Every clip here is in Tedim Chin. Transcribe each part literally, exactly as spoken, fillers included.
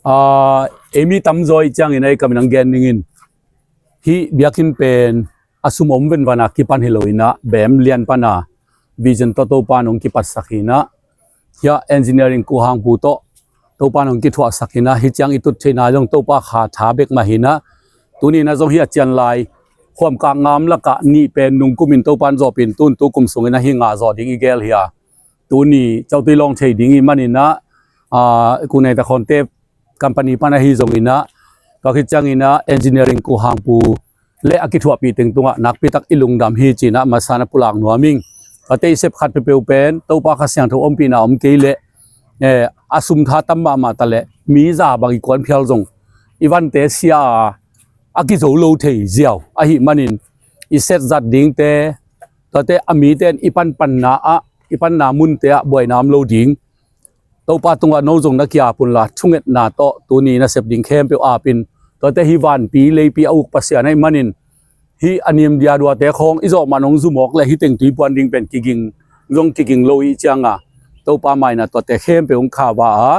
Aa, ei mi tamzaw i ciangin ei kamin ang gen dingin, hih biakinn pen a sum om venvana kipan hi loinah bem lian pana vision tawh Topa nong kipatsak hinah, hiah engineering kuhangpu tawh Topa nong kithuahsak hinah, hih ciang i tut theihna zong Topa kha tha bek mah hinah, tuninah zong hih a cian lai khuamkak ngam lakah nih pen nungkumin Topa in zawhpin tun tu kum sunginah hih nga zawh ding i gel hi a, tuni cautui lawng thei ding i maninah, aa, kunei ta khawnte company pan ahi zonginah, tua khit cianginah engineering kuhangpu le a kithuahpih teng tungah nakpitak i lungdam hi cinah masa na pulak nuam ing. Tua tei sep khat peuhpeuh pen Topa Kha Siangtho ompihna om kei leh, eh, a sum tha tam mahmah ta leh mi za bang i kuan phial zong i vante sia a, a kizo lo thei ziau ahih manin i set zat dingte, tuate a mite in i panpanna ah, i panna munte ah buaina om lo ding. Topa tungah no zong na ki-ap unla thungetna tawh tuni na sep ding khempeuh apin, tuate hih vanpi leipi a uk Pasian ahih manin hih a nim diaduate khawng i zawh man hong zumawk le hih teng tuipuan ding pen kiging zong kiging lo i cianga, Topa mainah tuate khempeuh hong khava a,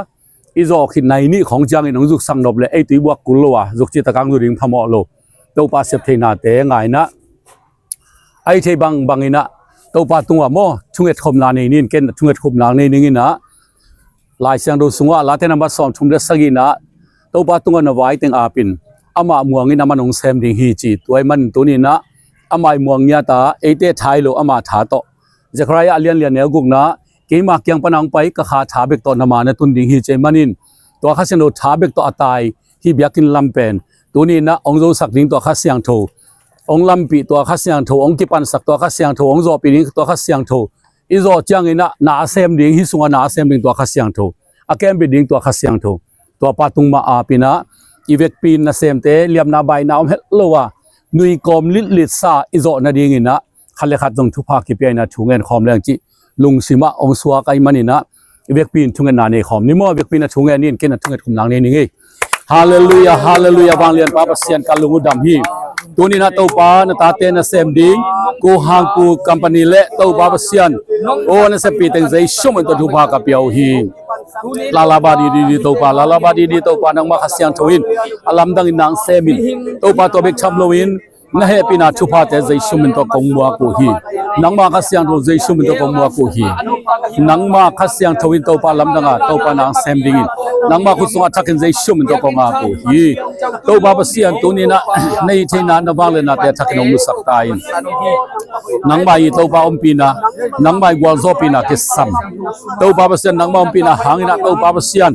i zawh khit nai nih khawng ciangin hong zuksak nop le ei tuibuak kul lo a zuk citakang zu ding phamawh lo. Topa sep theihnate ngainah, a i thei bangbang inah Topa tungah maw thunget khopna nei nin, ken thunget khopna nei ninginah, Lai Siangtho sungah Late nambat sawmthum le sagihnah, Topa tungah na vai teng apin amah muangin amah nong sem ding hi ci. Tua i manin tuninah amah i muang ngiata eite tha i lo ama tha tawh, Zechariah a lianlian neu gukna, keima kiang pana hong pai ka kha tha bek tawh na ma na tun ding hi ci i manin, tua Kha Siangtho tha bek tawh a tai hih biakinn lam pen tuninah hong zosak ding tua Kha Siangtho, hong lampih tua Kha Siangtho, hong kipansak tua Kha Siangtho, hong zawhpih ding tua Kha Siangtho, i zawh cianginah na a sem ding, hih sungah na a sem ding tua Kha Siangtho, a kembit ding tua Kha Siangtho, tuapa tung mah apinah i vekpi in nasemte liamna baina om het lo a, nui kawm litlitsa i zawh nadinginah khat le khat zong thupha kipia inah thu ngen khawm leng cih lungsimah hong suak ahih maninah, i vekpi in thungetna nei khawm ni maw? Vekpi in a thungen in, ken a thunget khumna nei ning ei. Halleluiah, halleluiah, vanglianpa Pasian ka lung uh dam hi. Tuninah Topa na tate na sem ding kuhangpu company le Topa Pasian, aw, na seppih teng Jesu min tawh thupha ka pia uh hi. Lalaba didi di Topa, lalaba didi Topa, nangmah Kha Siangtho in a lamdangin nang semin, Topa tua bek tham loin na hehpihna thuphate Jesu min tawh kong muak uh hi. Nangmah Kha Siangtho Jesu min tawh kong muak uh hi. Nangmah Kha Siangtho in Topa lamdanga Topa nang sem dingin nangmah khut sungah thakin Jesu min tawh kong ap uh hi. Topa Pasian tuninah na hih theihna na vangliatnate thakin hong musak ta in. Nangmah i Topa ompihna, nangmah i gualzawhpihna kisam. Topa Pasian nangmah ompihna hanginah Topa Pasian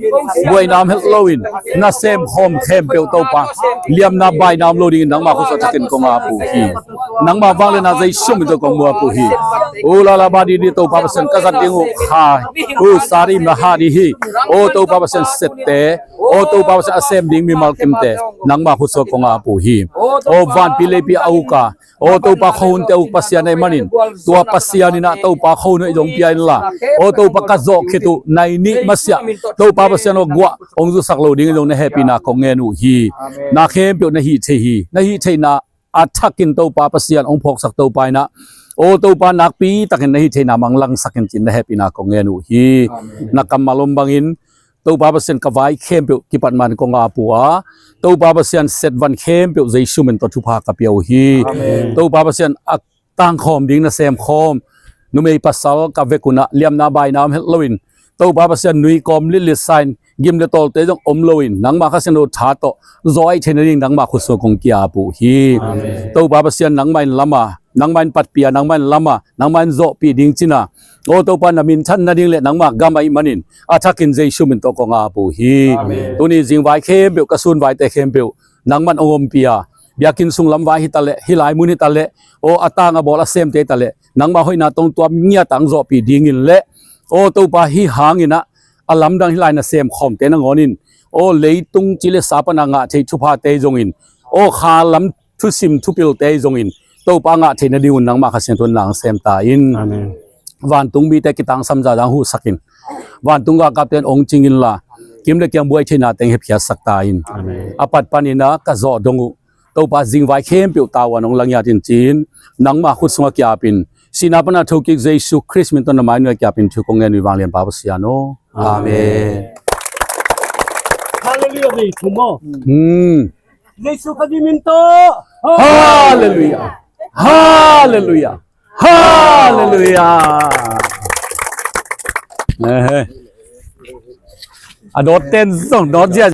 buaina om het loin na sem khawm khempeuh Topa liamna baina om lo dingin nangmah khut sungah thakin kong ap uh hi. Nangmah vangliatna Jesu min tawh kong muak uh hi. Ulala ba di di Topa Pasian ka zat ding uh kha. U sari maha di hi. O Topa Pasian sette, o Topa Pasian a sem ding mimal kimte nangmah khut sungah kong ap uh hi. O vanpi leipi a uka, o Topa khuahunte uk Pasian ahih manin tua Pasian inah Topa khuahun hoih zong pia inla, o Topa ka zawh khit uh nai nih masiah Topa Pasian aw guah hong zusak lo dingin zong na hehpihna kong ngen uh hi. Na khempeuh na hih thei hi. Na hih theihna a thakin Topa Pasian hong phawksak Topa inah, o Topa nakpi takin na hih theihna mang langsakin cin na hehpihna kong ngen uh hi. Na kammal om bangin Topa Pasian ka vai khempeuh kipat man kong ap uh a, Topa Pasian setvan khempeuh Jesu min tawh thupha ka pia uh hi. Topa Pasian a tangkhawm ding na sem khawm numei pasal ka vek unah liamna baina om het loin, Topa Pasian nui kawm litlit sa in gim le tawlte zong om loin nangmah Kha Siangtho tha tawh zawi thei nading nangmah khut sungah kong ki-ap uh hi. Topa Pasian nangmah in lama, nangmah in patpia, nangmah in lama, nangmah in zawhpih ding cina, o Topa na minthan nading le nangmah gam ahih manin a thakin Jesu min tawh kong ap uh hi. Tuni zingvai khempeuh, ka sunvaite khempeuh nangmah in hong ompih a, biakinn sunglam vai hitaleh, hih lai mun hitaleh, o a tang a bawl a semte hitaleh nangmah hoihna tawh tuam ngiat ang zawhpih dingin le, o Topa hih hanginah a lamdang hih lai na sem khawmte nangawnin, o leitung ci le sa pana ngah theih thuphate zongin, o kha lam thusim thupilte zongin Topa ngah theih nadingun nangmah Kha Siangtho in nang sem ta in. Vantung mite kitangsam zazang huhsakin, vantung galkapte in hong cing inla, kim le kiang buai theihna teng hepkhiatsak ta in. A pat paninah ka zawh dong uh Topa zingvai khempeuh tavuan hong langiat in cin nangmah khut sungah ki-apin, sihna pana thokik Jesu Khrist min tawh na mai nuai ki-apin thu kong ngen uh hi vanglianpa Pasian aw. Amen. Hallelujah. Hallelujah. Hallelujah. Hallelujah. Eh, eh. A dawt ten zong dawt zia.